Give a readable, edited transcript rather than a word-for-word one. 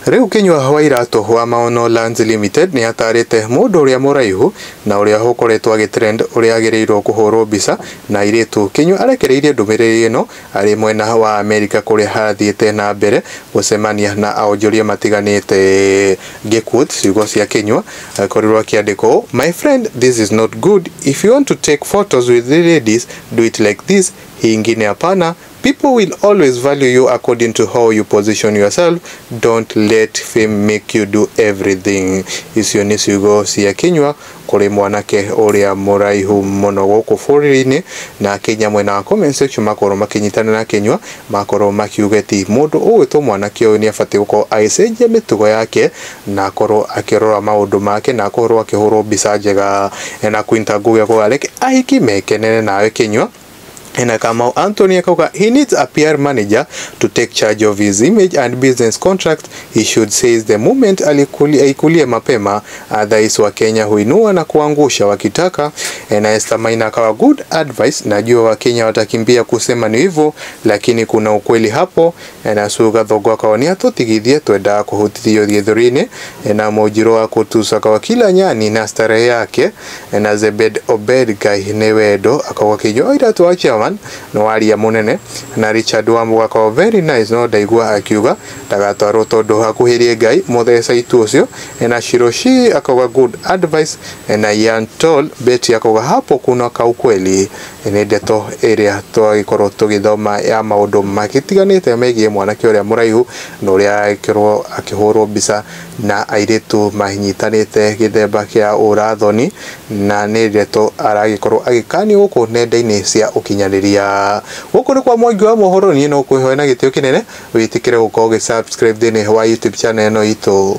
Rĩu Kinyua wa Iratũ wa Maono Lands Limited nĩ atarĩte mũndũ ũrĩa mũraihu na ũrĩa ũkoretwo agĩtrend ũrĩa agĩrĩirwo kũhũrwo mbica na airĩtu. Kinyua arekereirie ndũmĩrĩri ĩno arĩ mwena wa Amerika kũrĩa athiĩte na mbere gũcemania na onjoria matiganĩte. Ngĩquote ciugo cia Kinyua akorirwo akĩandĩka ũũ, "My friend, this is not good. If you want to take photos with the ladies, do it like this. Hii ingine hapana. People will always value you according to how you position yourself. Don't let fame make you do everything." Icio nĩ ciugo cia Kinyua kũrĩ mwanake ũrĩa mũraihu mũno gũkũ bũrũri-inĩ. Na Kenya mwena wa comment section makorwo makĩnyitana na Kinyua, makorwo makiuga ti mũndũ ũgwĩtwo mwanake ũyũ nĩ abatiĩ gũkorwo agĩcenjia mĩtugo yake na akorwo akĩrora maũndũ make na akorwo akĩhũrwo mbica njega. Na Quinta Ngugi akauga reke ahiki mekenere nawe Kinyua. Na Kamau Anthony akauga he needs a PR manager to take charge of his image and business contract. He should seize the moment aikulie mapema. Rais wa Kenya huinua na kuangusha wakitaka. Na Esther Maina akawa good advice, najua Wakenya watakimbia kusema ni hivyo, lakini kuna ukweli hapo. Na Suga Thogo akawa ni atutigithie twendaga kuhutithio gĩthũri-inĩ. Na Mũnjirũ wa Kutusa akawa kila nyani na starehe yake. Na Zebed Obed Ngai nĩ wendo akauga Kinyua Iratũ wa chairman no waria munene. Na Richard Wambuga akawa very nice, no ndaigua akiuga ndagatwarwo tondu hakuhĩrie Ngai mutheca itu ũcio. Na Shiroshi akauga good advice. Na Ian Tall Betty akauga hapo kuna kaukweli. Nĩ ndeto ĩrĩa twagĩkorwo tũgĩthoma ya maũndũ magĩtiganĩte megiĩ mwanake ũrĩa mũraihu na ũrĩa agĩkorwo akĩhũrwo mbica na airĩtu manyitanĩte gĩthemba kĩa ũrathoni, na nĩ ndeto aragĩkorwo agĩkanio gũkũ nenda-inĩ cia ũkinyanĩria. Gũkũ nĩ kwa Mwangi wa mohoro, niĩ no kwĩhoya na gĩtĩo kĩnene wĩtĩkĩre gũkorwo ũgĩ subscribe thĩinĩ wa YouTube channel ĩno itũ.